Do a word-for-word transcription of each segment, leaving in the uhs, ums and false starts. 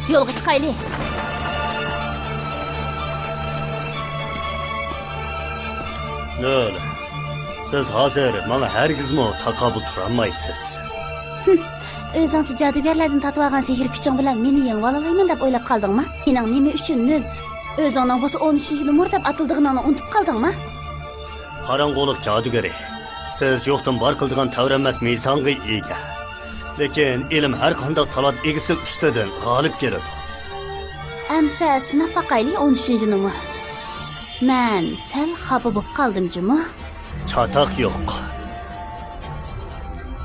يولغا چىقايلى. نۆل، سىز ھازىر ماڭا ھەرگىزمۇ تاقابىل تۇرالمايسىز. ھىم، ئۆزۈڭچە جادۇگەرلەردىن تارتىۋالغان سېھىر كۈچۈڭ بىلەن مېنى يېڭىۋالالايمەن دەپ ئويلاپ قالدىڭمۇ؟ مېنىڭ نېمە ئۈچۈن نۆل، ئۆزۈڭنىڭ بولسا ئون ئۈچىنچى نومۇر دەپ ئاتىلىدىغىنىڭنى ئۇنتۇپ قالدىڭمۇ؟ قاراڭغۇلۇق جادۇگىرى، سىز يوقتىن بار قىلىدىغان تەۋرەنمەس مىزانغا ئىگە. لېكىن ئىلىم ھەر قانداق تالانت ئىگىسى ئۈستىدىن غالىب كېلىدۇ. ئەمسە سىناپ باقايلى، ئون ئۈچىنچى نومۇر. مەن سەل خاپا بولۇپ قالدىم جۇمۇ. چاتاق يوق.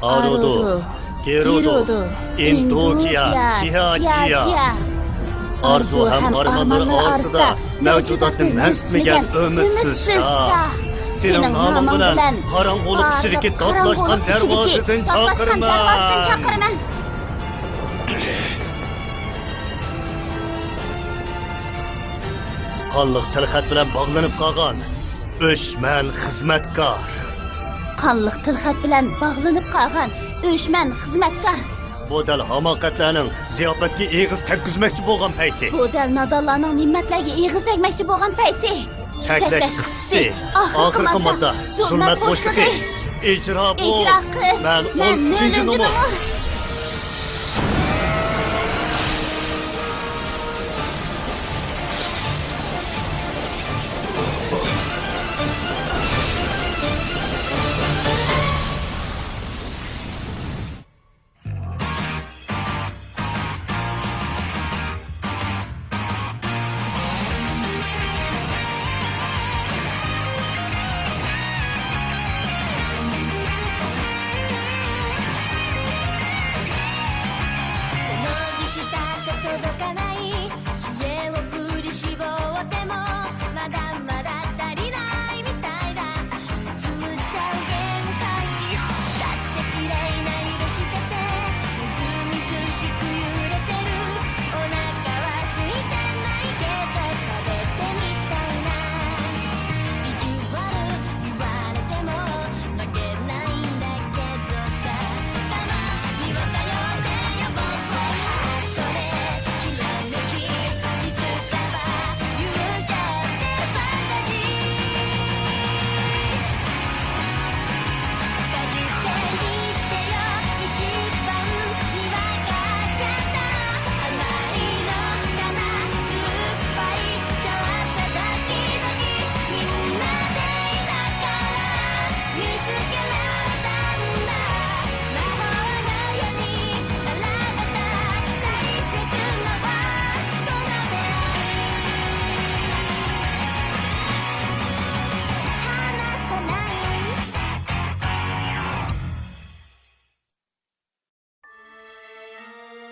ئارۇدۇ، گېرۇدۇ، ئىندۇكىيا، جياجيا. ئارزۇ ھەم ئارمانلىرى ئارىسىدا مەۋجۇداتنى مەنسىتمىگەن ئۈمىدسىز شاھ. سېنىڭ نامىڭ بىلەن قاراڭغۇلۇق ئىچىدىكى داتلاشقان دەرۋازىدىن چاقىرىمەن. قانلىق تىلخەت بىلەن باغلىنىپ قالغان ئۆچمەن خىزمەتكار. قانلىق تىلخەت بىلەن باغلىنىپ قالغان ئۆچمەن خىزمەتكار. بۇ دەل ھاماقەتلەرنىڭ زىياپەتكە ئېغىز تەگكۈزمەكچى بولغان پەيتى. بۇ دەل نادانلارنىڭ نېمەتلەرگە ئېغىز تەگمەكچى بولغان پەيتى. چەكلەش قىسسىسى. ئاخىرقى ماددا. زۇلمەت بوشلۇقى. ئىجرا بول. مەن ئون ئۈچىنچى نومۇر.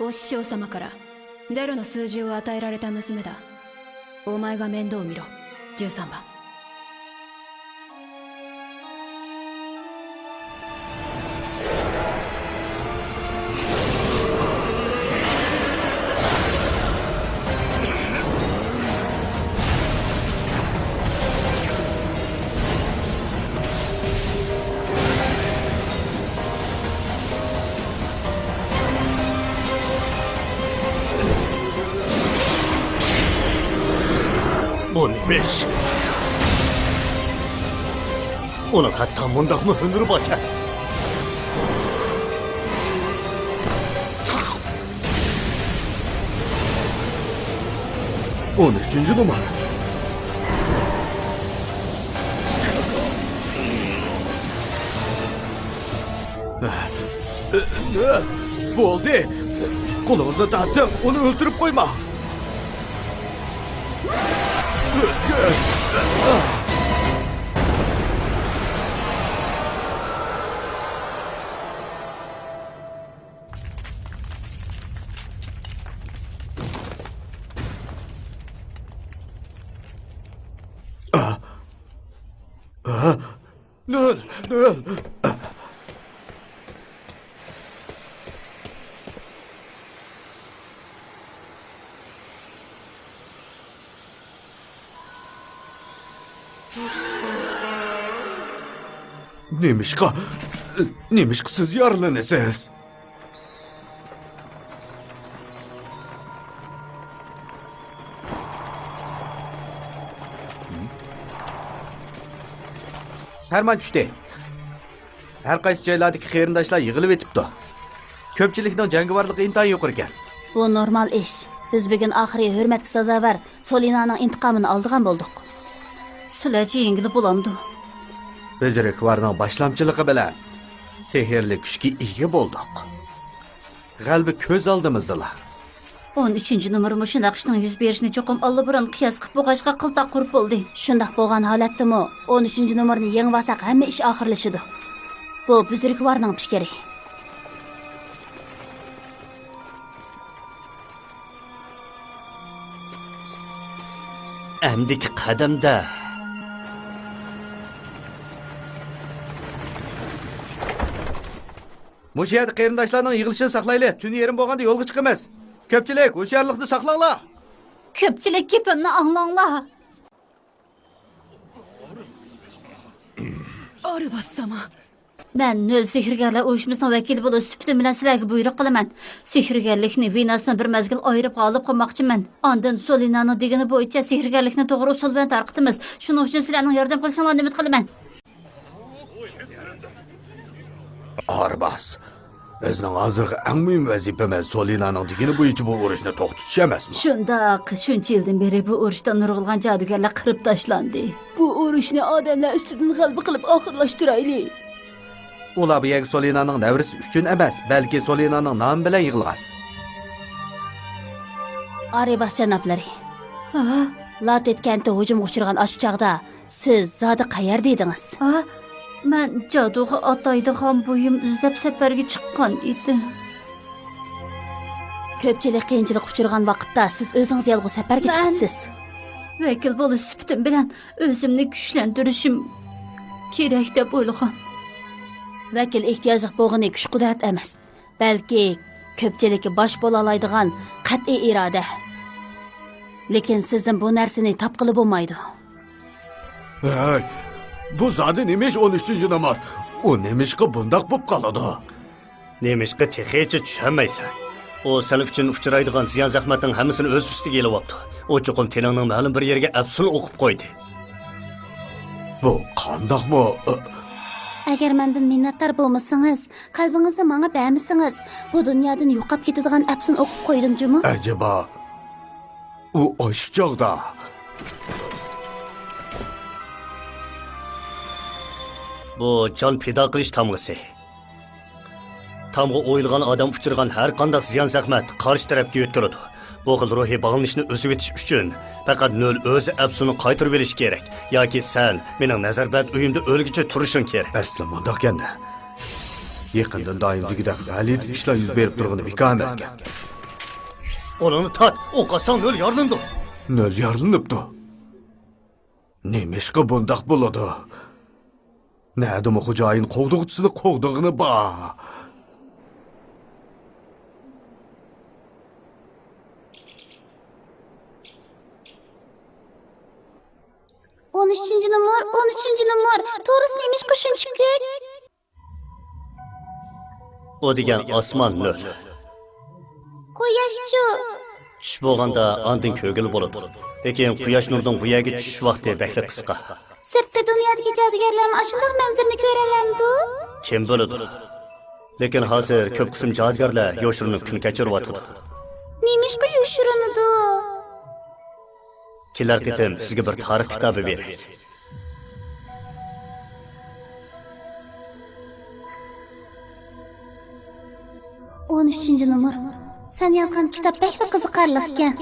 お師匠様から、ゼロの数字を与えられた娘だ。お前が面倒を見ろ、じゅうさんばん。بۇ نېمە ئىش؟ ئۇنىڭ ھەتتا مۇنداقمۇ ھۈنىرى باركەن. ئون ئۈچىنچى نومۇر. بولدى. قولىڭىزنى تارتىڭ، ئۇنى ئۆلتۈرۈپ قويماڭ. نۆل، نۆل. نېمىشقا، نېمىشقا سىز يارىلىنىسىز؟ پەرمان چۈشتى. ھەر قايسى جايلاردىكى قېرىنداشلار يىغىلىۋېتىپتۇ. كۆپچىلىكنىڭ جەڭگىۋارلىقى ئىنتايىن يۇقىرىكەن. بۇ نورمال ئىش. بىز بۈگۈن ئاخىرى ھۆرمەتكە سازاۋەر سولىنانىڭ ئىنتىقامىنى ئالىدىغان بولدۇق. سىلەرچە يەڭگىلى بولامدۇ؟ بۈزرۈكۋارنىڭ باشلامچىلىقى بىلەن سېھىرلىك كۈچكە ئىگە بولدۇق. غەلىبە كۆز ئالدىمىزدىلا. ئون ئۈچىنچى نومۇرمۇ شۇنداق ئىشنىڭ يۈز بېرىشىنى چوقۇم ئاللىبۇرۇن قىياس قىلىپ بولغاچقا قىلتاق قۇرۇپ بولدى. شۇنداق بولغان ھالەتتىمۇ ئون ئۈچىنچى نومۇرنى يېڭىۋالساق ھەممە ئىش ئاخىرلىشىدۇ. بۇ بۈزرۈكۋارنىڭ پىكرى. ئەمدىكى قەدەمدە. مۇشۇ يەردە قېرىنداشلارنىڭ يىغىلىشىنى ساقلايلى. تۈن يېرىم بولغاندا يولغا چىقىمىز. كۆپچىلىك، ھوشيارلىقنى ساقلاڭلار. كۆپچىلىك، گېپىمنى ئاڭلاڭلار. ئارىباس ساما. مەن نۆل سېھىرگەرلەر ئۇيۇشمىسىنىڭ ۋەكىلى بولۇش سۈپىتىم بىلەن سىلەرگە بۇيرۇق قىلىمەن. سېھىرگەرلىكنى ۋېناستىن بىر مەزگىل ئايرىپ غالىب قىلماقچىمەن. ئاندىن سولىنانىڭ دېگىنى بويىچە سېھىرگەرلىكنى توغرا ئۇسۇل بىلەن تارقىتىمىز. شۇنىڭ ئۈچۈن سىلەرنىڭ ياردەم قىلىشىڭلارنى ئۈمىد قىلىمەن. ئارىباس، بىزنىڭ ھازىرقى ئەڭ مۇھىم ۋەزىپىمىز سولىنانىڭ دېگىنى بويىچە بۇ ئۇرۇشنى توختىتىش ئەمەسمۇ؟ شۇنداق، شۇنچە يىلدىن بېرى بۇ ئۇرۇشتا نۇرغۇنلىغان جادۇگەرلەر قىرىپ تاشلاندى. بۇ ئۇرۇشنى ئادەملەر ئۈستىدىن غەلىبە قىلىپ ئاخىرلاشتۇرايلى. ئۇلار بۇ يەرگە سولىنانىڭ نەۋرىسى ئۈچۈن ئەمەس، بەلكى سولىنانىڭ نامى بىلەن يىغىلغان. ئارىباس جانابلىرى. ھا؟ لاتېت كەنتى ھۇجۇمغا ئۇچرىغان ئاشۇ چاغدا سىز زادى قەيەردە ئىدىڭىز؟ ھا؟ مەن جادۇغا ئاتايدىغان بۇيۇم ئىزدەپ سەپەرگە چىققان ئىدىم. كۆپچىلىك قىيىنچىلىققا ئۇچرىغان ۋاقىتتا سىز ئۆزىڭىز يالغۇز سەپەرگە مەن چىقىپسىز. ۋەكىل بولۇش سۈپىتىم بىلەن ئۆزۈمنى كۈچلەندۈرۈشۈم كېرەك دەپ ئويلىغان. ۋەكىل ئېھتىياجلىق بولغىنى كۈچ-قۇدرەت ئەمەس، بەلكى كۆپچىلىككە باش بولالايدىغان قەتئىي ئىرادە. لېكىن سىزدىن بۇ نەرسىنى تاپقىلى بولمايدۇ. ھەي، بۇ زادى نېمە ئىش، ئون ئۈچىنچى نومۇر؟ ئۇ نېمىشقا بۇنداق بولۇپ قالىدۇ؟ نېمىشقا تېخىچە چۈشەنمەيسەن؟ ئۇ سەن ئۈچۈن ئۇچرايدىغان زىيان-زەخمەتنىڭ ھەممىسىنى ئۆز ئۈستىگە ئېلىۋاپتۇ. ئۇ چوقۇم تېنىڭنىڭ مەلۇم بىر يېرىگە ئەپسۇن ئوقۇپ قويدى. بۇ قانداقمۇ؟ ئەگەر مەندىن مىننەتدار بولمىسىڭىز، قەلبىڭىزنى ماڭا بەرمىسىڭىز، بۇ دۇنيادىن يوقاپ كېتىدىغان ئەپسۇن ئوقۇپ قويدۇم جۇمۇ. ئەجەبا، ئۇ ئاشۇ چاغدا. بۇ جان پىدا قىلىش تامغىسى. تامغا ئويۇلغان ئادەم ئۇچرىغان ھەر قانداق زىيان-زەخمەت قارشى تەرەپكە يۆتكىلىدۇ. بۇ خىل روھىي باغلىنىشنى ئۈزۈۋېتىش ئۈچۈن پەقەت نۆل ئۆزى ئەپسۇننى قايتۇرۇۋېلىشى كېرەك. ياكى سەن مېنىڭ نەزەربەند ئۆيۈمدە ئۆلگۈچە تۇرۇشۇڭ كېرەك. ئەسلى مۇنداق ئىكەن. يېقىندىن دائىم دېگۈدەك غەلىتە ئىشلار يۈز بېرىپ تۇرغىنى بىكار ئەمەسكەن. قولۇڭنى تارت، ئوق ئاتساڭ نۆل يارىلىنىدۇ. نۆل يارىلىنىپتۇ. نېمىشقا بۇنداق بولىدۇ؟ نەدىمۇ خوجايىن قوغدىغۇچىسىنى قوغدىغىنى بار؟ ئون ئۈچىنچى نومۇر، ئون ئۈچىنچى نومۇر، تورۇس نېمىشقا شۇنچە كۆك؟ ئۇ دېگەن ئاسمان نۆل. قۇياشچۇ؟ چۈش بولغاندا ئاندىن كۆرگىلى بولىدۇ. لېكىن قۇياش نۇرىنىڭ بۇ يەرگە چۈشۈش ۋاقتى بەكلا قىسقا. سىرتتا دۇنيادىكى جادۇگەرلەرمۇ ئاشۇنداق مەنزىرىنى كۆرەلەمدۇ؟ كىم بىلىدۇ؟ لېكىن ھازىر كۆپ قىسىم جادۇگەرلەر يوشۇرۇنۇپ كۈن كەچۈرۈۋاتىدۇ. نېمىشقا يوشۇرۇنىدۇ؟ كېلەر قېتىم سىزگە بىر تارىخ كىتابى بېرەي. ئون ئۈچىنچى نومۇر. سەن يازغان كىتاب بەكلا قىزىقارلىقكەن.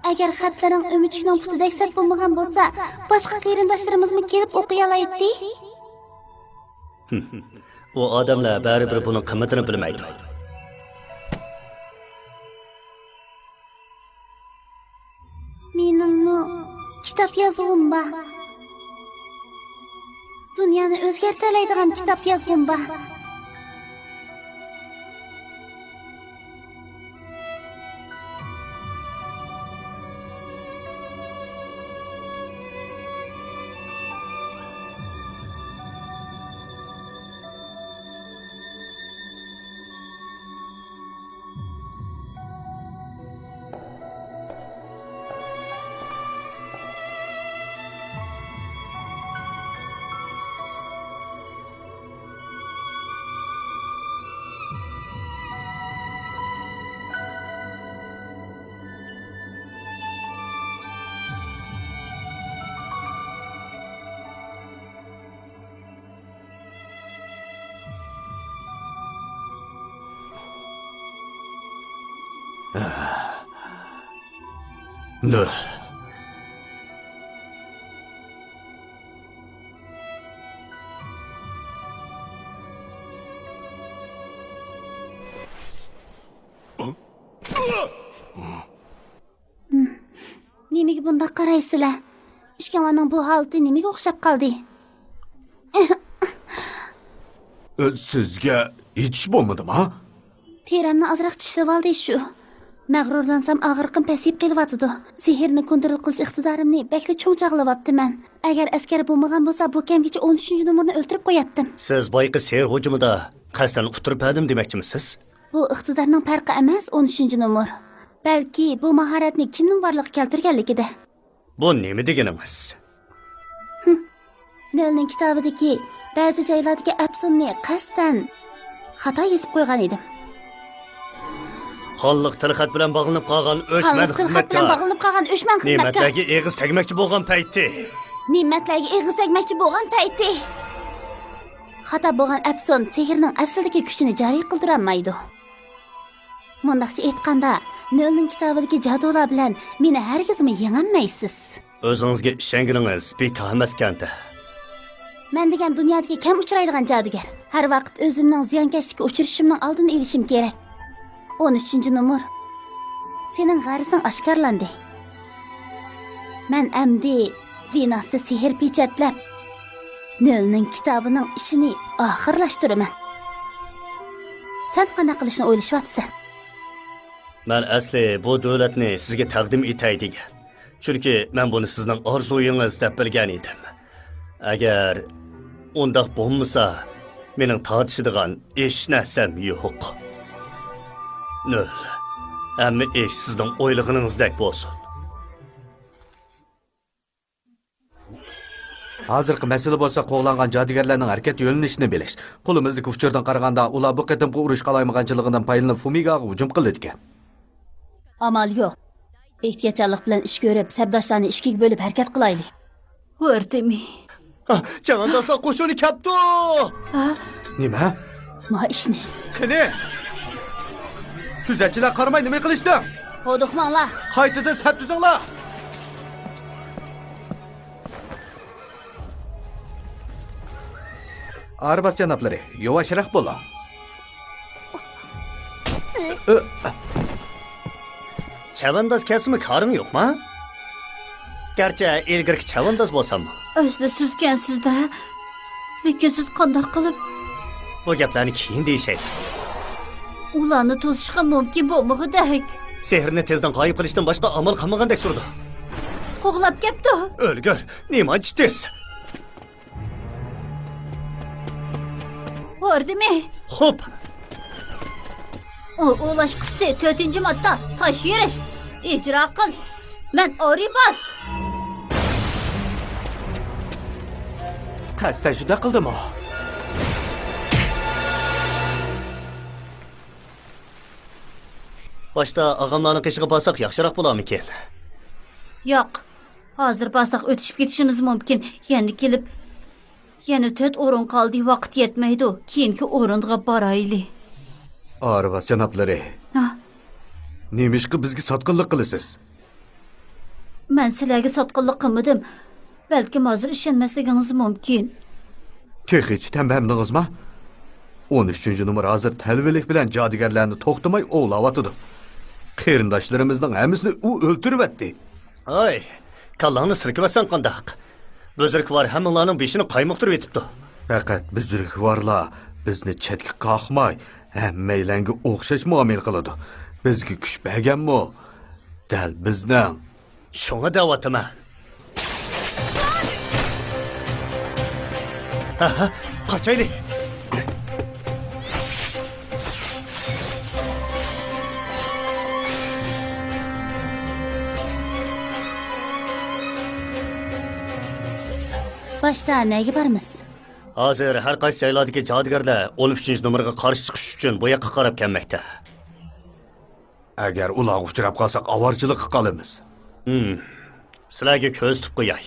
ئەگەر خەتلىرىڭ ئۈمۈچۈكنىڭ پۇتىدەك سەت بولمىغان بولسا، باشقا قېرىنداشلىرىمىزمۇ كېلىپ ئوقۇيالايتتى. ئۇ ئادەملەر بەرىبىر بۇنىڭ قىممىتىنى بىلمەيدۇ. مېنىڭمۇ كىتاب يازغۇم بار. دۇنيانى ئۆزگەرتەلەيدىغان كىتاب يازغۇم بار. نۆل. نېمىگە بۇنداق قارايسىلەر؟ ئىككىڭلارنىڭ بۇ ھالىتى نېمىگە ئوخشاپ قالدى؟ سىزگە ھېچ بولمىدىما؟ تېرەمنى ئازراق چىشلىۋالدى شۇ. مەغرۇرلانسام ئاغرىقىم پەسىيىپ قېلىۋاتىدۇ. سېھىرنى كونترول قىلىش ئىقتىدارىمنى بەكلا چوڭ چاغلىۋاپتىمەن. ئەگەر ئەسكەر بولمىغان بولسا بۇ كەمگىچە ئون ئۈچىنچى نومۇرنى ئۆلتۈرۈپ قوياتتىم. سىز بايىقى سېھىر ھۇجۇمىدا قەستەن ئۇتتۇرۇپ بەردىم دېمەكچىمىسىز؟ بۇ ئىقتىدارنىڭ پەرقى ئەمەس، ئون ئۈچىنچى نومۇر. بەلكى بۇ ماھارەتنى كىمنىڭ بارلىققا كەلتۈرگەنلىكىدە. بۇ نېمە دېگىنىڭىز؟ ھىم. نۆلنىڭ كىتابىدىكى بەزى جايلاردىكى ئەپسۇننى قەستەن خاتا يېزىپ قويغان ئىدىم. قانلىق تىلخەت بىلەن باغلىنىپ قالغان ئۆچمەن قانلىق تىلخەت بىلەن خىزمەتكار. باغلىنىپ قالغان ئۆچمەن خىزمەتكار. نېمەتلەرگە ئېغىز تەگمەكچى بولغان پەيتى. نېمەتلەرگە ئېغىز تەگمەكچى بولغان پەيتى. خاتا بولغان ئەپسۇن سېھىرنىڭ ئەسلىدىكى كۈچىنى جارى قىلدۇرالمايدۇ. مۇنداقچە ئېيتقاندا، نۆلنىڭ كىتابىدىكى جادۇلار بىلەن مېنى ھەرگىزمۇ يېڭەلمەيسىز. ئۆزىڭىزگە ئىشەنگىنىڭىز بىكار ئەمەسكەن-دە. مەن دېگەن دۇنيادىكى كەم ئۇچرايدىغان جادۇگەر. ھەر ۋاقىت ئۆزۈمنىڭ زىيانكەشلىككە ئۇچرىشىمنىڭ ئالدىنى ئېلىشىم كېرەك. ئون ئۈچىنچى نومۇر. سېنىڭ غەرىزىڭ ئاشكارىلاندى. مەن ئەمدى ۋېناستا سېھىر پېچەتلەپ، نۆلنىڭ كىتابىنىڭ ئىشىنى ئاخىرلاشتۇرىمەن. سەن قانداق قىلىشنى ئويلىشىۋاتىسەن؟ مەن ئەسلى بۇ دۆلەتنى سىزگە تەقدىم ئېتەي دېگەن. چۈنكى مەن بۇنى سىزنىڭ ئارزۇيىڭىز دەپ بىلگەن ئىدىم. ئەگەر ئۇنداق بولمىسا، مېنىڭ تارتىشىدىغان ھېچ نەرسەم يوق. نۆل، ھەممە ئىش سىزنىڭ ئويلىغىنىڭىزدەك بولسۇن. ھازىرقى مەسىلە بولسا قوغلانغان جادۇگەرلەرنىڭ ھەرىكەت يۆنىلىشىنى بىلىش. قولىمىزدىكى ئۇچۇردىن قارىغاندا، ئۇلار بۇ قېتىمقى ئۇرۇش قالايمىغانچىلىقىدىن پايدىلىنىپ فۇمىگاغا ھۇجۇم قىلىدىكەن. ئامال يوق. ئېھتىياتچانلىق بىلەن ئىش كۆرۈپ، سەپداشلارنى ئىككىگە بۆلۈپ ھەرىكەت قىلايلى. ۋاردىمى. ھا، چەۋەندازلار قوشۇنى كەپتۇ! ھا؟ نېمە؟ ما ئىشنى. قېنى؟ كۆزەتچىلەر قارىماي نېمە قىلىشتىڭ؟ ھودۇقماڭلار. قايتىدىن سەپ تۈزۈڭلار. ئارباس جانابلىرى، يۇۋاشراق بولۇڭ. چەۋەنداز كەلسىمۇ كارىڭ يوقما؟ گەرچە ئىلگىرىكى چەۋەنداز بولساممۇ. ئەسلى سىزكەنسىز-دە. لېكىن سىز قانداق قىلىپ؟ بۇ گەپلەرنى كېيىن دېيىشەيلى. ئۇلارنى توسۇشقا مۇمكىن بولمىغۇدەك. سېھىرنى تېزدىن غايىب قىلىشتىن باشقا ئامال قالمىغاندەك تۇرىدۇ. قوغلاپ كەپتۇ. ئۈلگۈر، نېمانچە تېز! ۋاردىمى! خوپ! ئۇ ئۇلاشقۇسى تۆتىنچى ماددا، تاش يېرىش. ئىجرا قىل. مەن ئارباس. قەستەن شۇنداق قىلدىمۇ؟ باشتا ئاغاملارنىڭ قېشىغا بارساق ياخشىراق بولارمىكىن؟ ياق. ھازىر بارساق ئۆتۈشۈپ كېتىشىمىز مۇمكىن. يەنە كېلىپ، يەنە تۆت ئورۇن قالدى، ۋاقىت يەتمەيدۇ. كېيىنكى ئورۇنغا بارايلى. ئارباس جانابلىرى. ھا؟ نېمىشقا بىزگە ساتقىنلىق قىلىسىز؟ مەن سىلەرگە ساتقىنلىق قىلمىدىم. بەلكىم ھازىر ئىشەنمەسلىكىڭىز مۇمكىن. تېخىچە تەم بەرمىدىڭىزما؟ ئون ئۈچىنچى نومۇر ھازىر تەلۋىلىك بىلەن جادۇگەرلەرنى توختىماي ئوۋلاۋاتىدۇ. قېرىنداشلىرىمىزنىڭ ھەممىسىنى ئۇ ئۆلتۈرۈۋەتتى. ھاي، كاللاڭنى سىلكىۋەتسەڭ قانداق؟ بۈزرۈكۋار ھەممىڭلارنىڭ بېشىنى قايمۇقتۇرۇۋېتىپتۇ. پەقەت بۈزرۈكۋارلار بىزنى چەتكە قاقماي، ھەممەيلەنگە ئوخشاش مۇئامىلە قىلىدۇ. بىزگە كۈچ بەرگەنمۇ دەل بىزنىڭ. شۇڭا دەۋاتىمەن. ھە، ھە، قاچايلى. باشتا نەگە بارىمىز؟ ھازىر ھەر قايسى جايلاردىكى جادۇگەرلەر ئون ئۈچىنچى نومۇرغا قارشى چىقىش ئۈچۈن بۇ ياققا قاراپ كەلمەكتە. ئەگەر ئۇلارغا ئۇچراپ قالساق، ئاۋارىچىلىققا قالىمىز. ھىم. سىلەرگە كۆرسىتىپ قوياي.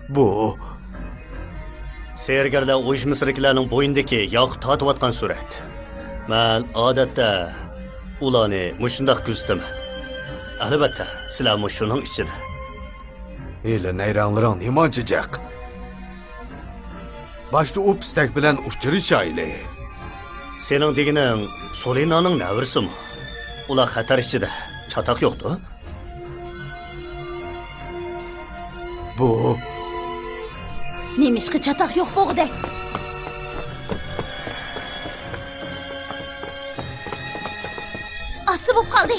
بۇ سېھىرگەرلەر ئۇيۇشمىسىدىكىلەرنىڭ بوينىدىكى ياقۇت تارتىۋاتقان سۈرەت. مەن ئادەتتە ئۇلارنى مۇشۇنداق كۆزىتىمەن. ئەلۋەتتە، سىلەرمۇ شۇنىڭ ئىچىدە. ھېلى نەيرەڭلىرىڭ نېمانچە جىق؟ باشتا ئۇ پىستەك بىلەن ئۇچرىشايلى. سېنىڭ دېگىنىڭ سولىنانىڭ نەۋرىسىمۇ؟ ئۇلار خەتەر ئىچىدە، چاتاق يوقتۇ؟ بۇ. نېمىشقا چاتاق يوق بولغۇدەك؟ ئاستا بولۇپ قالدى.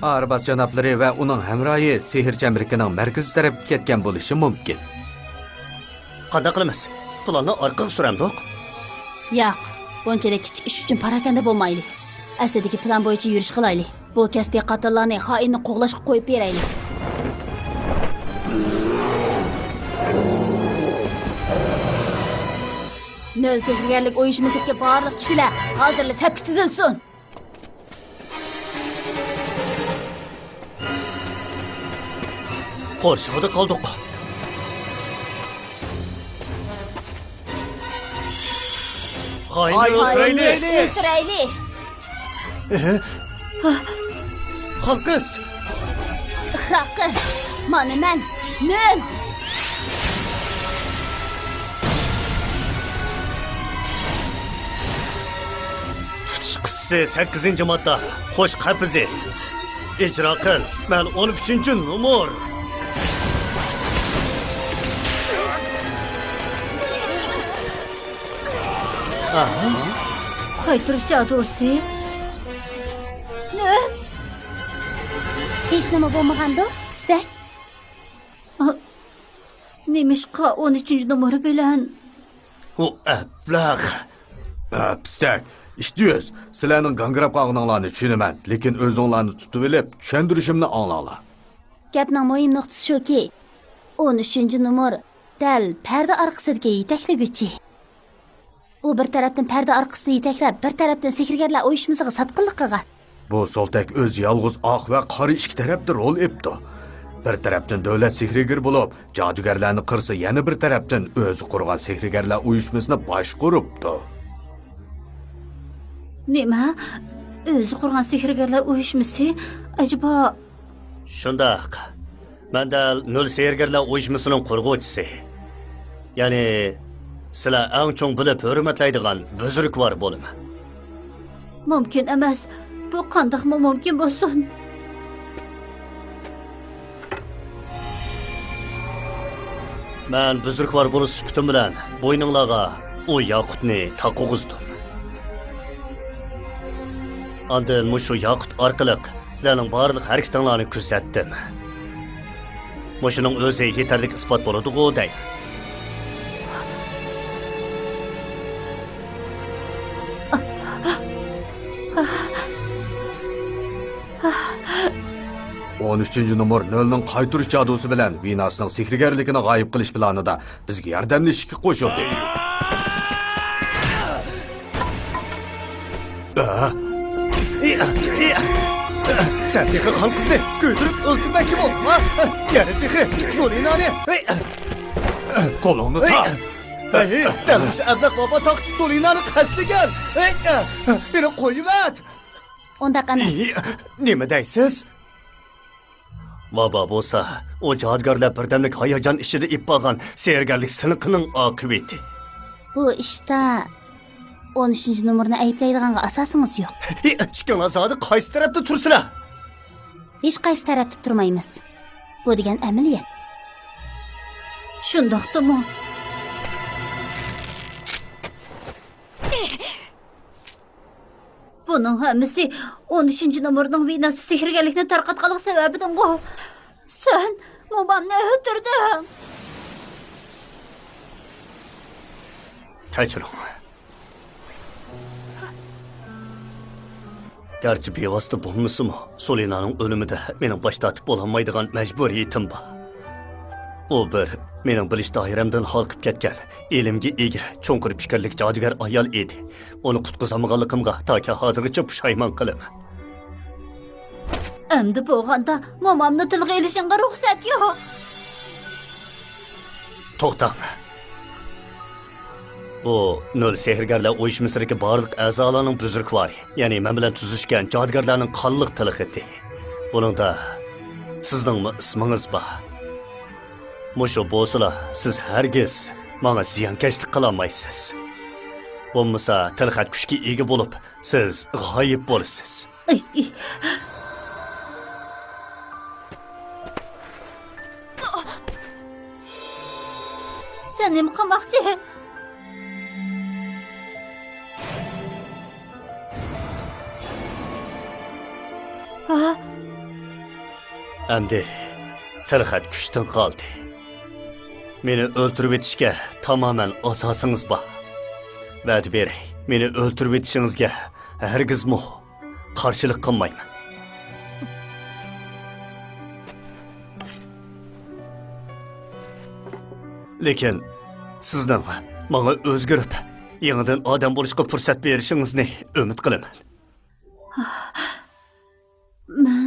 ئارباس جانابلىرى ۋە ئۇنىڭ ھەمراھى سېھىر چەمبىرىكىنىڭ مەركىزى تەرەپكە كەتكەن بولۇشى مۇمكىن. قانداق قىلىمىز؟ پىلاننى ئارقىغا سۈرەمدۇق؟ ياق، بۇنچىلىك كىچىك ئىش ئۈچۈن پاراكەندە بولمايلى. ئەسلىدىكى پىلان بويىچە يۈرۈش قىلايلى. بۇ كەسپىي قاتىللارنى خائىننى قوغلاشقا قويۇپ بېرەيلى. نۆل سېھىرگەرلىك ئۇيۇشمىسىدىكى بارلىق كىشىلەر ھازىرلا سەپكە تىزىلسۇن. قورشاۋدا قالدۇق. خائىننى ئۆلتۈرەيلى. ئۆلتۈرەيلى. خانقىز. ئىخراق قىل. مانا مەن. نۆل. تۇتۇش قىسسىسى سەككىزىنچى ماددا. خوش قەپىزى. ئىجرا قىل. مەن ئون ئۈچىنچى نومۇر. قايتۇرۇش جادۇسى. نۆل. ھېچنېمە بولمىغاندۇ، پىستەك؟ ئا، نېمىشقا ئون ئۈچىنچى نومۇر بىلەن؟ ئۇ ئەبلەخ. ئە، پىستەك، ئىتى يۈز، سىلەرنىڭ گاڭگىراپ قالغىنىڭلارنى چۈشىنىمەن، لېكىن ئۆزۈڭلارنى تۇتۇۋېلىپ، چۈشەندۈرۈشۈمنى ئاڭلاڭلار. گەپنىڭ مۇھىم نۇقتىسى شۇكى، ئون ئۈچىنچى نومۇر دەل پەردە ئارقىسىدىكى يېتەكلىگۈچى. ئۇ بىر تەرەپتىن پەردە ئارقىسىدا يېتەكلەپ، بىر تەرەپتىن سېھىرگەرلەر ئۇيۇشمىسىغا ساتقىنلىق قىلغان. بۇ سولتەك ئۆزى يالغۇز ئاق ۋە قارا ئىككى تەرەپتە رول ئېلىپتۇ. بىر تەرەپتىن دۆلەت سېھىرگىرى بولۇپ، جادۇگەرلەرنى قىرسا، يەنە بىر تەرەپتىن ئۆزى قۇرغان سېھىرگەرلەر ئۇيۇشمىسىنى باشقۇرۇپتۇ. نېمە؟ ئۆزى قۇرغان سېھىرگەرلەر ئۇيۇشمىسى؟ ئەجەبا؟ شۇنداق. مەن دەل نۆل سېھىرگەرلەر ئۇيۇشمىسىنىڭ قۇرغۇچىسى. يەنى، سىلەر ئەڭ چوڭ بىلىپ ھۆرمەتلەيدىغان بۈزرۈكۋار بولىمەن. مۇمكىن ئەمەس. بۇ قانداقمۇ مۇمكىن بولسۇن؟ مەن بۈزرۈكۋار بولۇش سۈپىتىم بىلەن بوينۇڭلارغا ئۇ ياقۇتنى تاقىغۇزدۇم. ئاندىن مۇشۇ ياقۇت ئارقىلىق سىلەرنىڭ بارلىق ھەرىكىتىڭلارنى كۆزەتتىم. مۇشۇنىڭ ئۆزى يېتەرلىك ئىسپات بولىدىغۇ دەيمەن. ئون ئۈچىنچى نومۇر نۆلنىڭ قايتۇرۇش جادۇسى بىلەن ۋېناسنىڭ سېھىرگەرلىكىنى غايىب قىلىش پىلانىدا بىزگە ياردەملىشىشكە قوشۇلدى. سەن تېخى خان قىزنى كۆيدۈرۈپ ئۆلتۈرمەكچى بولدۇڭما؟ يەنە تېخى سولىنانى. قولۇڭنى تارت. ھەي، دەل مۇشۇ ئەبلەخ ۋابا تاختى سولىنانى قەستلىگەن. ھەي، مېنى قويۇۋەت. ئۇنداق ئەمەس. نېمە دەيسىز؟ ۋابا بولسا، ئۇ جادۇگەرلەر بىردەملىك ھاياجان ئىچىدە ئېلىپ بارغان سېھىرگەرلىك سىنىقىنىڭ ئاقىۋىتى. بۇ ئىشتا ئون ئۈچىنچى نومۇرنى ئەيىبلەيدىغانغا ئاساسىڭىز يوق. ئىككىڭلار زادى قايسى تەرەپتە تۇرىسىلەر؟ ھېچ قايسى تەرەپتە تۇرمايمىز. بۇ دېگەن ئەمەلىيەت. شۇنداقتىمۇ؟ بۇنىڭ ھەممىسى ئون ئۈچىنچى نومۇرنىڭ ۋېناسى سېھىرگەرلىكنى تارقاتقانلىقى سەۋەبىدىنغۇ؟ سەن مومامنى ئۆلتۈردۈڭ! كەچۈرۈڭ. گەرچە بىۋاسىتە بولمىسىمۇ، سولىنانىڭ ئۆلۈمىدە مېنىڭ باش تارتىپ بولالمايدىغان مەجبۇرىيىتىم بار. ئۇ بىر مېنىڭ بىلىش دائىرەمدىن ھالقىپ كەتكەن، ئىلىمگە ئىگە، چوڭقۇر پىكىرلىك جادۇگەر ئايال ئىدى. ئۇنى قۇتقۇزالمىغانلىقىمغا تاكى ھازىرغىچە پۇشايمان قىلىمەن. ئەمدى بولغاندا، مومامنى تىلغا ئېلىشىڭغا رۇخسەت يوق. توختاڭ. بۇ نۆل سېھىرگەرلەر ئۇيۇشمىسىدىكى بارلىق ئەزالارنىڭ بۈزرۈكۋارى، يەنى مەن بىلەن تۈزۈشكەن جادۇگەرلەرنىڭ قانلىق تىلخېتى. بۇنىڭدا سىزنىڭمۇ ئىسمىڭىز بار. مۇشۇ بولسىلا، سىز ھەرگىز ماڭا زىيانكەشلىك قىلالمايسىز. بولمىسا، تىلخەت كۈچكە ئىگە بولۇپ، سىز غايىب بولىسىز. ئەي، ئەي. سەن نېمە قىلماقچى؟ ھا؟ ئەمدى تىلخەت كۈچتىن قالدى. مېنى ئۆلتۈرۈۋېتىشكە تامامەن ئاساسىڭىز بار. ۋەدە بېرەي، مېنى ئۆلتۈرۈۋېتىشىڭىزگە ھەرگىزمۇ قارشىلىق قىلمايمەن. لېكىن سىزنىڭ ماڭا ئۆزگىرىپ، يېڭىدىن ئادەم بولۇشقا پۇرسەت بېرىشىڭىزنى ئۈمىد قىلىمەن. مەن